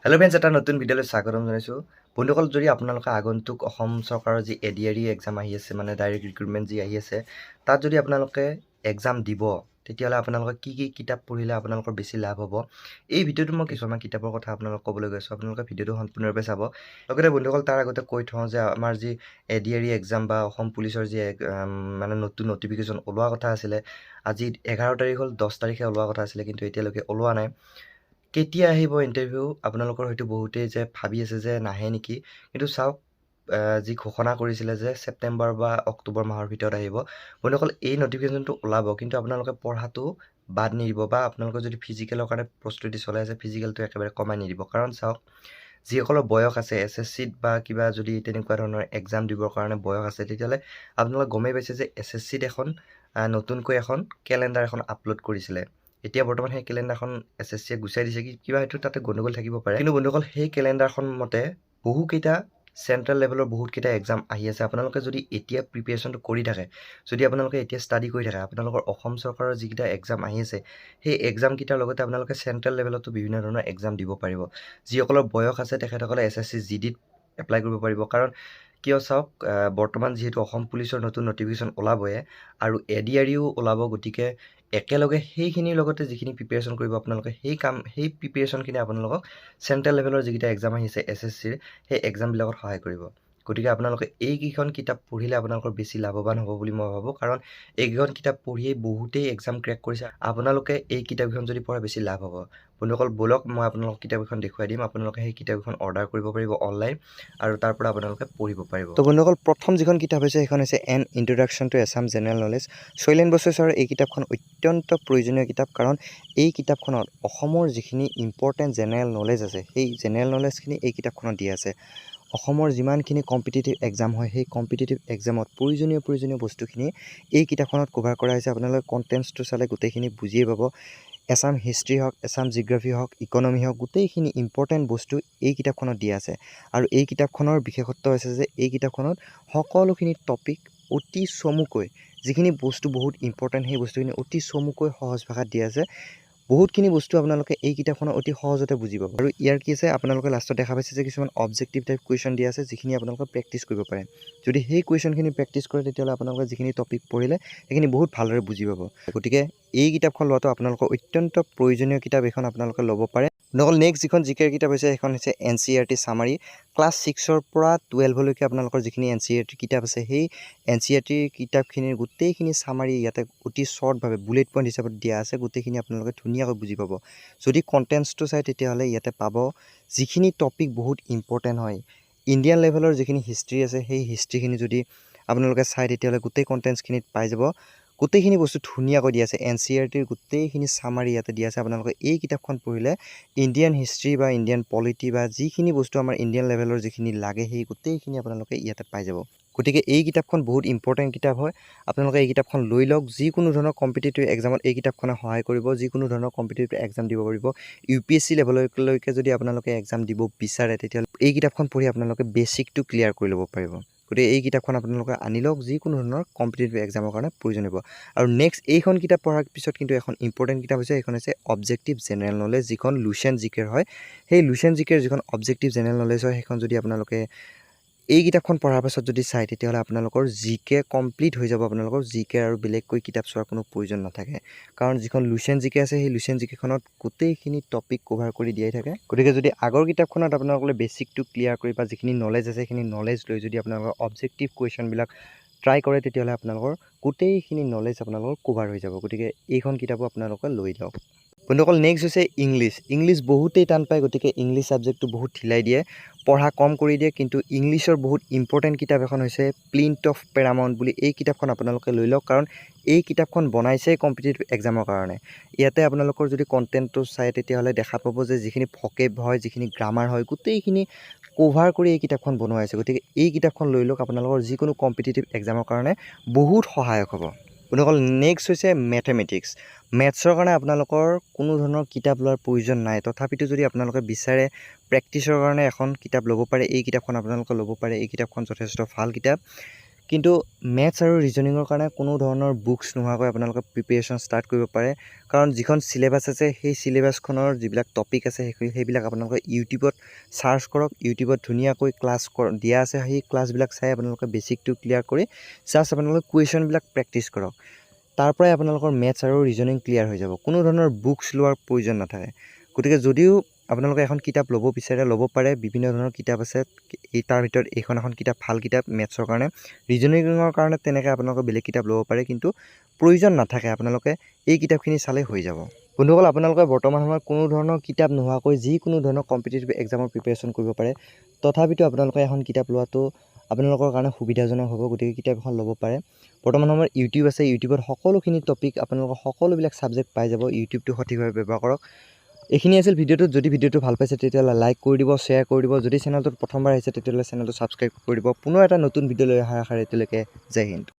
Hello' friends, এটা নতুন ভিডিঅ'লৈ স্বাগতম জনাইছোঁ। বন্ধুসকল, যদি আপোনালোকে আগন্তুক অসম চৰকাৰৰ যি এডিআৰই এক্সাম আহি আছে, মানে ডাইৰেক্ট ৰিক্ৰুটমেণ্ট যি আহি আছে, তাত যদি আপোনালোকে এক্সাম দিব, তেতিয়াহ'লে আপোনালোকে কি কি কিতাপ পঢ়িলে আপোনালোকৰ বেছি লাভ হ'ব, এই ভিডিঅ'টোত মই কিছুমান কিতাপৰ কথা আপোনালোকক ক'বলৈ গৈছোঁ। আপোনালোকে ভিডিঅ'টো সম্পূৰ্ণৰূপে চাব। লগতে বন্ধুসকল, তাৰ আগতে কৈ থওঁ যে আমাৰ যি এডিআৰই এক্সাম বা অসম পুলিচৰ যি মানে নতুন নটিফিকেশ্যন ওলোৱা কথা আছিলে, আজি 11 তাৰিখ হ'ল, 10 তাৰিখে ওলোৱা কথা আছিলে, কিন্তু এতিয়ালৈকে ওলোৱা নাই। কেতিয়া আহিব ইণ্টাৰভিউ? আপোনালোকৰ হয়তো বহুতেই যে ভাবি আছে যে নাহে নেকি। কিন্তু চাওক, যি ঘোষণা কৰিছিলে যে ছেপ্টেম্বৰ বা অক্টোবৰ মাহৰ ভিতৰত আহিব। বন্ধুসকল, এই নটিফিকেশ্যনটো ওলাব, কিন্তু আপোনালোকে পঢ়াটো বাদ নিদিব বা আপোনালোকে যদি ফিজিকেলৰ কাৰণে প্ৰস্তুতি চলাই আছে, ফিজিকেলটো একেবাৰে কমাই নিদিব। কাৰণ চাওক, যিসকলৰ বয়স আছে, এছএছচিত বা কিবা যদি তেনেকুৱা ধৰণৰ এক্সাম দিবৰ কাৰণে বয়স আছে, তেতিয়াহ'লে আপোনালোকে গমেই পাইছে যে এছএছচিত এখন নতুনকৈ এখন কেলেণ্ডাৰ এখন আপলোড কৰিছিলে। এতিয়া বৰ্তমান সেই কেলেণ্ডাৰখন এছএছচিয়ে গুচাই দিছে কি কিবা হয়তো তাতে গণ্ডগোল থাকিব পাৰে। কিন্তু বন্ধুসকল, সেই কেলেণ্ডাৰখন মতে বহুকেইটা চেণ্ট্ৰেল লেভেলৰ বহুতকেইটা এক্সাম আহি আছে। আপোনালোকে যদি এতিয়া প্ৰিপেৰেশ্যনটো কৰি থাকে, যদি আপোনালোকে এতিয়া ষ্টাডি কৰি থাকে, আপোনালোকৰ অসম চৰকাৰৰ যিকেইটা এক্সাম আহি আছে, সেই এক্সামকেইটাৰ লগতে আপোনালোকে চেণ্ট্ৰেল লেভেলতো বিভিন্ন ধৰণৰ এক্সাম দিব পাৰিব। যিসকলৰ বয়স আছে, তেখেতসকলে এছএছচি জিডিত এপ্লাই কৰিব পাৰিব। কাৰণ কিয় চাওক, বৰ্তমান যিহেতু অসম পুলিচৰ নতুন নটিফিকেশ্যন ওলাবয়ে আৰু এডিআৰইও ওলাব, গতিকে একেলগে সেইখিনিৰ লগতে যিখিনি প্ৰিপেৰেশ্যন কৰিব আপোনালোকে, সেই প্ৰিপেৰেশ্যনখিনি আপোনালোকক চেণ্ট্ৰেল লেভেলৰ যিকেইটা এক্সাম আহিছে এছএছচিৰ, সেই এক্সামবিলাকত সহায় কৰিব। গতিকে আপোনালোকে এইকেইখন কিতাপ পঢ়িলে আপোনালোকৰ বেছি লাভৱান হ'ব বুলি মই ভাবোঁ, কাৰণ এইকেইখন কিতাপ পঢ়িয়েই বহুতেই এক্সাম ক্ৰেক কৰিছে। আপোনালোকে এই কিতাপকেইখন যদি পঢ়ে, বেছি লাভ হ'ব। বন্ধুসকল, ব'লক, মই আপোনালোকক কিতাপ কেইখন দেখুৱাই দিম। আপোনালোকে সেই কিতাপকেইখন অৰ্ডাৰ কৰিব পাৰিব অনলাইন আৰু তাৰ পৰা আপোনালোকে পঢ়িব পাৰিব। তো বন্ধুসকল, প্ৰথম যিখন কিতাপ হৈছে, সেইখন হৈছে An Introduction to Assam General Knowledge। Shailen Bose ছাৰৰ এই কিতাপখন অত্যন্ত প্ৰয়োজনীয় কিতাপ, কাৰণ এই কিতাপখনত অসমৰ যিখিনি ইম্পৰ্টেণ্ট জেনেৰেল নলেজ আছে, সেই জেনেৰেল নলেজখিনি এই কিতাপখনত দিয়া আছে। অসমৰ যিমানখিনি কম্পিটিটিভ এক্সাম হয়, সেই কম্পিটিটিভ এক্সামত প্ৰয়োজনীয় প্ৰয়োজনীয় বস্তুখিনি এই কিতাপখনত কভাৰ কৰা হৈছে। আপোনালোকে কণ্টেণ্টছটো চালে গোটেইখিনি বুজিয়ে পাব। এছাম হিষ্ট্ৰী হওক, এছাম জিঅ'গ্ৰাফী হওক, ইকনমি হওক, গোটেইখিনি ইম্পৰ্টেণ্ট বস্তু এই কিতাপখনত দিয়া আছে। আৰু এই কিতাপখনৰ বিশেষত্ব হৈছে যে এই কিতাপখনত সকলোখিনি টপিক অতি চমুকৈ, যিখিনি বস্তু বহুত ইম্পৰ্টেণ্ট, সেই বস্তুখিনি অতি চমুকৈ সহজ ভাষাত দিয়া আছে। বহুতখিনি বস্তু আপোনালোকে এই কিতাপখনত অতি সহজতে বুজি পাব। আৰু ইয়াৰ কি আছে, আপোনালোকে লাষ্টত দেখা পাইছে যে কিছুমান অবজেক্টিভ টাইপ কুৱেশ্যন দিয়া আছে, যিখিনি আপোনালোকে প্ৰেক্টিছ কৰিব পাৰে। যদি সেই কুৱেশ্যনখিনি প্ৰেক্টিছ কৰে, তেতিয়াহ'লে আপোনালোকে যিখিনি টপিক পঢ়িলে, সেইখিনি বহুত ভালদৰে বুজি পাব। গতিকে এই কিতাপখন লোৱাটো আপোনালোকৰ অত্যন্ত প্ৰয়োজনীয় কিতাপ। এইখন আপোনালোকে ল'ব পাৰে। নহ'ল, নেক্সট যিখন জিকেৰ কিতাপ হৈছে, সেইখন হৈছে এনচিইআৰটি চামাৰী। ক্লাছ 6ৰ পৰা 12লৈকে আপোনালোকৰ যিখিনি এনচিইআৰটি কিতাপ আছে, সেই এনচিইআৰটিৰ কিতাপখিনিৰ গোটেইখিনি চামাৰী ইয়াতে অতি শ্বৰ্টভাৱে বুলেট পইণ্ট হিচাপত দিয়া আছে। গোটেইখিনি আপোনালোকে ধুনীয়াকৈ বুজি পাব। যদি কণ্টেণ্টছটো চায়, তেতিয়াহ'লে ইয়াতে পাব যিখিনি টপিক বহুত ইম্পৰ্টেণ্ট হয়। ইণ্ডিয়ান লেভেলৰ যিখিনি হিষ্ট্ৰী আছে, সেই হিষ্ট্ৰীখিনি যদি আপোনালোকে চায়, তেতিয়াহ'লে গোটেই কণ্টেণ্টছখিনিত পাই যাব। গোটেইখিনি বস্তু ধুনীয়াকৈ দিয়া আছে। এনচিইআৰটিৰ গোটেইখিনি চামাৰী ইয়াতে দিয়া আছে। আপোনালোকে এই কিতাপখন পঢ়িলে ইণ্ডিয়ান হিষ্ট্ৰী বা ইণ্ডিয়ান পলিটি বা যিখিনি বস্তু আমাৰ ইণ্ডিয়ান লেভেলৰ যিখিনি লাগে, সেই গোটেইখিনি আপোনালোকে ইয়াতে পাই যাব। গতিকে এই কিতাপখন বহুত ইম্পৰ্টেণ্ট কিতাপ হয়। আপোনালোকে এই কিতাপখন লৈ লওক। যিকোনো ধৰণৰ কম্পিটিটিভ এক্সামত এই কিতাপখনে সহায় কৰিব। যিকোনো ধৰণৰ কম্পিটিটিভ এক্সাম দিব পাৰিব। ইউপিএছচি লেভেললৈকে যদি আপোনালোকে এক্সাম দিব বিচাৰে, তেতিয়াহ'লে এই কিতাপখন পঢ়ি আপোনালোকে বেছিকটো ক্লিয়াৰ কৰি ল'ব পাৰিব। গতিকে এই কিতাপখন আপোনালোকে আনি লওক, যিকোনো ধৰণৰ কম্পিটিটিভ এক্সামৰ কাৰণে প্ৰয়োজন হ'ব। আৰু নেক্সট এইখন কিতাপ পঢ়াৰ পিছত কিন্তু এখন ইম্পৰ্টেণ্ট কিতাপ হৈছে, সেইখন হৈছে অবজেক্টিভ জেনেৰেল নলেজ, যিখন লুচেণ্ট জিকেৰ হয়। সেই লুচেণ্ট জিকেৰ যিখন অবজেক্টিভ জেনেৰেল নলেজ হয়, সেইখন যদি আপোনালোকে এই কিতাপখন পঢ়াৰ পাছত যদি চায়, তেতিয়াহ'লে আপোনালোকৰ জিকে কমপ্লিট হৈ যাব। আপোনালোকৰ জিকে আৰু বেলেগকৈ কিতাপ চোৱাৰ কোনো প্ৰয়োজন নাথাকে, কাৰণ যিখন লুচেণ্ট জিকে আছে, সেই লুচেণ্ট জিকেখনত গোটেইখিনি টপিক কভাৰ কৰি দিয়াই থাকে। গতিকে যদি আগৰ কিতাপখনত আপোনালোকে বেছিকটো ক্লিয়াৰ কৰি বা যিখিনি নলেজ আছে, সেইখিনি নলেজ লৈ যদি আপোনালোকৰ অবজেক্টিভ কুৱেশ্যনবিলাক ট্ৰাই কৰে, তেতিয়াহ'লে আপোনালোকৰ গোটেইখিনি নলেজ আপোনালোকৰ কভাৰ হৈ যাব। গতিকে এইখন কিতাপো আপোনালোকে লৈ লওক। বন্ধুসকল, নেক্সট হৈছে ইংলিছ। ইংলিছ বহুতেই টান পায়, গতিকে ইংলিছ ছাবজেক্টটো বহুত ঢিলাই দিয়ে, পঢ়া কম কৰি দিয়ে। কিন্তু ইংলিছৰ বহুত ইম্পৰ্টেণ্ট কিতাপ এখন হৈছে প্লিণ্ট অফ পেৰামাউণ্ট বুলি। এই কিতাপখন আপোনালোকে লৈ লওক, কাৰণ এই কিতাপখন বনাইছে কম্পিটিটিভ এক্সামৰ কাৰণে। ইয়াতে আপোনালোকৰ যদি কণ্টেণ্টটো চায়, তেতিয়াহ'লে দেখা পাব যে যিখিনি ভকেব হয়, যিখিনি গ্ৰামাৰ হয়, গোটেইখিনি কভাৰ কৰি এই কিতাপখন বনোৱা হৈছে। গতিকে এই কিতাপখন লৈ লওক, আপোনালোকৰ যিকোনো কম্পিটিটিভ এক্সামৰ কাৰণে বহুত সহায়ক হ'ব। বন্ধুসকল, নেক্সট হৈছে মেথেমেটিক্স। মেথছৰ কাৰণে আপোনালোকৰ কোনো ধৰণৰ কিতাপ লোৱাৰ প্ৰয়োজন নাই। তথাপিতো যদি আপোনালোকে বিচাৰে, প্ৰেক্টিছৰ কাৰণে এখন কিতাপ ল'ব পাৰে। এই কিতাপখন আপোনালোকে ল'ব পাৰে। এই কিতাপখন যথেষ্ট ভাল কিতাপ। কিন্তু মেথছ আৰু ৰিজনিঙৰ কাৰণে কোনো ধৰণৰ বুকছ নোহোৱাকৈ আপোনালোকে প্ৰিপেৰেশ্যন ষ্টাৰ্ট কৰিব পাৰে, কাৰণ যিখন চিলেবাছ আছে, সেই চিলেবাছখনৰ যিবিলাক টপিক আছে, সেইবিলাক আপোনালোকে ইউটিউবত চাৰ্চ কৰক। ইউটিউবত ধুনীয়াকৈ ক্লাছ দিয়া আছে। সেই ক্লাছবিলাক চাই আপোনালোকে বেছিকটো ক্লিয়াৰ কৰি জাষ্ট আপোনালোকে কুৱেশ্যনবিলাক প্ৰেক্টিছ কৰক। তাৰ পৰাই আপোনালোকৰ মেথছ আৰু ৰিজনিং ক্লিয়াৰ হৈ যাব। কোনো ধৰণৰ বুকছ লোৱাৰ প্ৰয়োজন নাথাকে। গতিকে যদিও আপোনালোকে এখন কিতাপ ল'ব বিচাৰে, ল'ব পাৰে। বিভিন্ন ধৰণৰ কিতাপ আছে। এই তাৰ ভিতৰত এইখন এখন কিতাপ ভাল কিতাপ মেথছৰ কাৰণে। ৰিজনিঙৰ কাৰণে তেনেকৈ আপোনালোকে বেলেগ কিতাপ ল'ব পাৰে, কিন্তু প্ৰয়োজন নাথাকে। আপোনালোকে এই কিতাপখিনি চালেই হৈ যাব। বন্ধুসকল, আপোনালোকে বৰ্তমান সময়ত কোনো ধৰণৰ কিতাপ নোহোৱাকৈ যিকোনো ধৰণৰ কম্পিটিটিভ এক্সামৰ প্ৰিপেৰেশ্যন কৰিব পাৰে। তথাপিতো আপোনালোকে এখন কিতাপ লোৱাটো আপোনালোকৰ কাৰণে সুবিধাজনক হ'ব। গতিকে কিতাপ এখন ল'ব পাৰে। বৰ্তমান সময়ত ইউটিউব আছে। ইউটিউবত সকলোখিনি টপিক, আপোনালোকৰ সকলোবিলাক ছাবজেক্ট পাই যাব। ইউটিউবটো সঠিকভাৱে ব্যৱহাৰ কৰক। এইখিনি আছিল ভিডিঅ'টোত। যদি ভিডিঅ'টো ভাল পাইছে, তেতিয়াহ'লে লাইক কৰি দিব, শ্বেয়াৰ কৰি দিব। যদি চেনেলটোত প্ৰথমবাৰ আহিছে, তেতিয়াহ'লে চেনেলটো ছাবস্ক্ৰাইব কৰি দিব। পুনৰ এটা নতুন ভিডিঅ' লৈ অহাৰ আশাৰে এতিয়ালৈকে জয় হিন্দ।